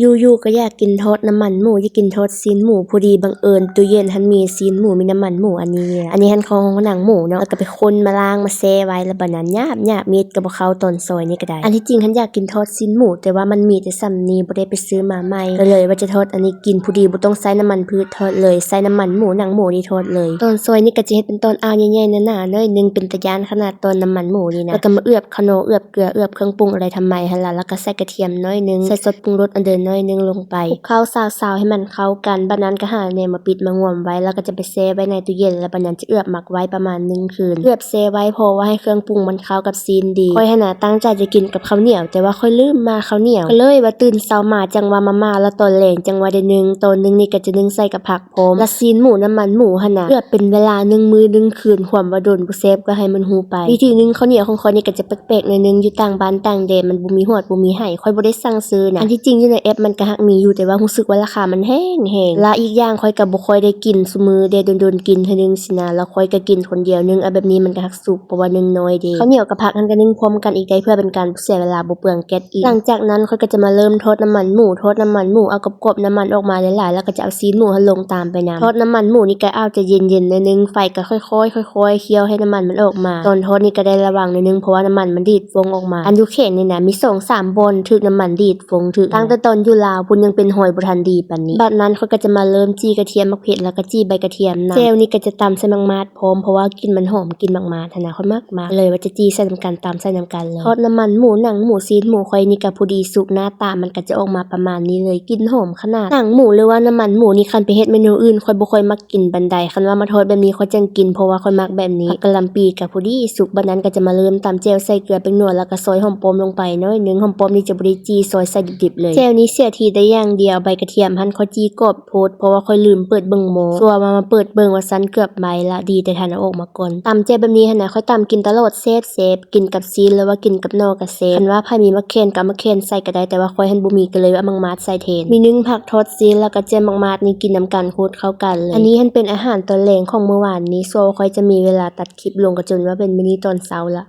ຢູ່ໆກໍຢາກກິນທອດນ້ຳມັນໝູ ຢາກກິນທອດຊີ້ນໝູ ພໍດີບັງເອີນຕູ້ເຢັນຫັ້ນມີຊີ້ນໝູ ມີນ້ຳມັນໝູອັນນີ້ແຫຼະ. ອັນນີ້ຫັ້ນຂອງໜັງໝູເນາະ ແລ້ວກໍໄປຄົ້ນມາລ້າງມາແຊ່ໄວ້ ແລ້ວບາດນັ້ນຫຍາບໆ ມີດກໍບໍ່ເຂົ້າ ຕອນຊອຍນີ້ກໍໄດ້. ອັນທີ່ຈິງຫັ້ນຢາກກິນທອດຊີ້ນໝູ ແຕ່ວ່າມັນມີແຕ່ສ່ຳນີ້ ບໍ່ໄດ້ໄປຊື້ມາໃໝ່ ກໍເລີຍວ່າຈະທອດອັນນີ້ກິນ ພໍດີບໍ່ຕ້ອງໃຊ້ນ້ຳມັນພືດທອດເລີຍ ໃຊ້ນ້ຳມັນໝູ ໜັງໝູນີ້ທອດເລີຍ. ຕອນຊອຍນີ້ກໍຈະເຮັດເປັນຕອນອ່າວໃຫຍ່ໆ ໜາໆ ໜ້ອຍໜຶ່ງ ເປັນຕາຢ້ານຂະໜາດ ຕອນນ້ຳມັນໝູນີ້ນະ. ແລ້ວກໍມາເອືອບຂະໜໍ ເອືອບເກືອ ເອືອບເຄື່ອງປຸງອະໄລທຳໄມຫັ້ນລະ ແລ້ວກໍໃສ່ກະທຽມໜ້ອຍໜຶ່ງ ໃສ່ຊອດປຸງລົດອັນເດີໜ້ອຍໜຶ່ງລົງໄປ ຄົບເຄົ້າຊາວໆ ໃຫ້ມັນເຂົ້າກັນ. ບາດນັ້ນກໍຫາແນວມາປິດມາງວມໄວ້ ແລ້ວກໍຈະໄປແຊ່ໄວ້ໃນຕູ້ເຢັນ ແລ້ວບາດນັ້ນຈະເອືອບໝັກໄວ້ປະມານໜຶ່ງຄືນ ເອືອບແຊ່ໄວ້ ເພາະວ່າໃຫ້ເຄື່ອງປຸງມັນເຂົ້າກັບຊີ້ນດີ. ຂ້ອຍຫັ້ນນະຕັ້ງໃຈຈະກິນກັບເຂົ້າໜຽວ ແຕ່ວ່າຂ້ອຍລືມມາເຂົ້າໜຽວ ກໍເລີຍວ່າຕື່ນເຊົ້າມາຈັ່ງວ່າມາມ່າ ແລ້ວຕອນແລງຈັ່ງວ່າໄດ້ໜຶ້ງ ຕອນໜຶ້ງນີ້ກໍຈະໜຶ້ງໃສ່ກັບຜັກ ພ້ອມ ລະຊີ້ນໝູນ້ຳມັນໝູຫັ້ນນະ ເອືອບເປັນເວລາໜຶ່ງມື້ໜຶ່ງຄືນ ຄວາມວ່າດົນບໍ່ແຊບກໍໃຫ້ມັນຮູ້ໄປ. ວິທີໜຶ່ງເຂົ້າໜຽວຂອງຂ້ອຍນີ້ກໍຈະແປກໆໜ້ອຍໜຶ່ງ ຢູ່ຕ່າງບ້ານຕ່າງແດນ ມັນບໍ່ມີຮອດບໍ່ມີໃຫ້ ຂ້ອຍບໍ່ໄດ້ສັ່ງຊື້ນະ. ອັນທີ່ຈິງຢູ່ໃນແອັບມັນກໍຮັກມີຢູ່ ແຕ່ວ່າຮູ້ສຶກວ່າລາຄາມັນແຮງໆ ລະອີກຢ່າງຂ້ອຍກໍບໍ່ຄ່ອຍໄດ້ກິນຊຸມື້ເດ ດົນໆກິນເທື່ອໜຶ່ງຊີ້ນະ ລະຂ້ອຍກໍກິນຄົນດຽວໜຶ່ງ ເອົາແບບນີ້ມັນກໍຮັກສຸກ ເພາະວ່າໜຶ່ງໜ້ອຍເດ. ເຂົ້າໜຽວກັບຜັກຫັ້ນກໍໜຶ້ງພ້ອມກັນອີກໄດ້ ເພື່ອເປັນການບໍ່ເສຍເວລາ ບໍ່ເປືອງແກັສ ອີກ. ຫຼັງຈາກນັ້ນຂ້ອຍກໍຈະມາເລີ່ມທອດນ້ຳມັນໝູ ທອດນ້ຳມັນໝູເອົາກອບໆນ້ຳມັນອອກມາຫຼາຍໆ ແລ້ວກໍຈະເອົາຊີ້ນໝູຫັ້ນລົງຕາມໄປນຳ. ທອດນ້ຳມັນໝູນີ້ກໍອາດຈະເຢັນໆໜ້ອຍໜຶ່ງ ໄຟກໍຄ່ອຍໆ ຄ່ອຍໆ ຄ້ຽວໃຫ້ນ້ຳມັນມັນອອກມາ. ຕອນທອດນີ້ກໍໄດ້ລະວັງໜ້ອຍໜຶ່ງ ເພາະວ່ານ້ຳມັນມັນດີດຟົ້ງອອກມາ. ອັນຢູ່ແຂນນີ້ນະ ມີສອງສາມບ່ອນຖືກນ້ຳມັນດີດຟົ້ງຖືກ ຕັ້ງແຕ່ຕອນຢູ່ລາວພຸ້ນ ຍັງເປັນຮອຍບໍ່ທັນດີປານນີ້. ບາດນັ້ນຂ້ອຍກໍຈະມາເລີ່ມຈີ່ກະທຽມ ໝາກເຜັດ ແລ້ວກໍຈີ່ໃບກະທຽມນຳ. ແຈ່ວນີ້ກໍຈະຕຳໃສ່ໝາກມາດ ພ້ອມ ເພາະວ່າກິ່ນມັນຫອມ ກິ່ນໝາກມາດຫັ້ນນະ ຂ້ອຍມັກໆ ເລີຍວ່າຈະຈີ່ໃສ່ນຳກັນ ຕຳໃສ່ນຳກັນເລີຍ. ທອດນ້ຳມັນໝູ ໜັງໝູ ຊີ້ນໝູຂ້ອຍນີ້ກໍພໍດີສຸກ ໜ້າຕາມັນກໍຈະອອກມາປະມານນີ້ເລີຍ ກິ່ນຫອມຂະໜາດ. ໜັງໝູ ຫຼືວ່ານ້ຳມັນໝູນີ້ ຄັນໄປເຮັດເມນູອື່ນ ຂ້ອຍບໍ່ຄ່ອຍມັກກິນປານໃດ ຄັນວ່າມາທອດແບບນີ້ຂ້ອຍຈັ່ງກິນ ເພາະວ່າຂ້ອຍມັກແບບນີ້. ຜັກກະຫຼ່ຳປີກໍພໍດີສຸກ ບາດນັ້ນກໍຈະມາເລີ່ມຕຳແຈ່ວ ໃສ່ເກືອ ແປ້ງນົວ ແລ້ວກໍຊອຍຫອມປ້ອມລົງໄປໜ້ອຍໜຶ່ງ ຫອມປ້ອມນີ້ຈະບໍ່ໄດ້ຈີ່ ຊອຍໃສ່ດິບໆເລີຍ. ແຈ່ວນີ້ເສຍທີໄດ້ຢ່າງດຽວ ໃບກະທຽມຫັ້ນຂ້ອຍຈີ່ກອບ ໂພດ ເພາະວ່າຂ້ອຍລືມເປີດເບິ່ງໝໍ້ ຊົ່ວວ່າມາເປີດເບິ່ງວ່າຊັ້ນເກືອບໄໝລະ ດີແຕ່ທັນເອົາອອກມາກ່ອນ. ຕຳແຈ່ວແບບນີ້ຫັ້ນນະ ຂ້ອຍຕຳກິນຕະຫຼອດ ແຊບໆ ກິນກັບຊີ້ນ ຫຼືວ່າກິນກັບໜໍ່ກະແຊບ. ຄັນວ່າໃຜມີໝາກແຄນກໍເອົາໝາກແຄນໃສ່ກໍໄດ້ ແຕ່ວ່າຂ້ອຍຫັ້ນບໍ່ມີ ກໍເລີຍເອົາໝາກມາດໃສ່ແທນ. ມີໜຶ້ງຜັກ ທອດຊີ້ນ ແລ້ວກໍແຈ່ວໝາກມາດນີ້ ກິນນຳກັນໂຄດເຂົ້າກັນເລີຍ. ອັນນີ້ຫັ້ນເປັນອາຫານຕອນແລງຂອງມື້ວານນີ້ ຊົ່ວວ່າຂ້ອຍຈະມີເວລາຕັດຄລິບລົງ ກໍຈົນວ່າເປັນມື້ນີ້ຕອນເຊົ້າລະ.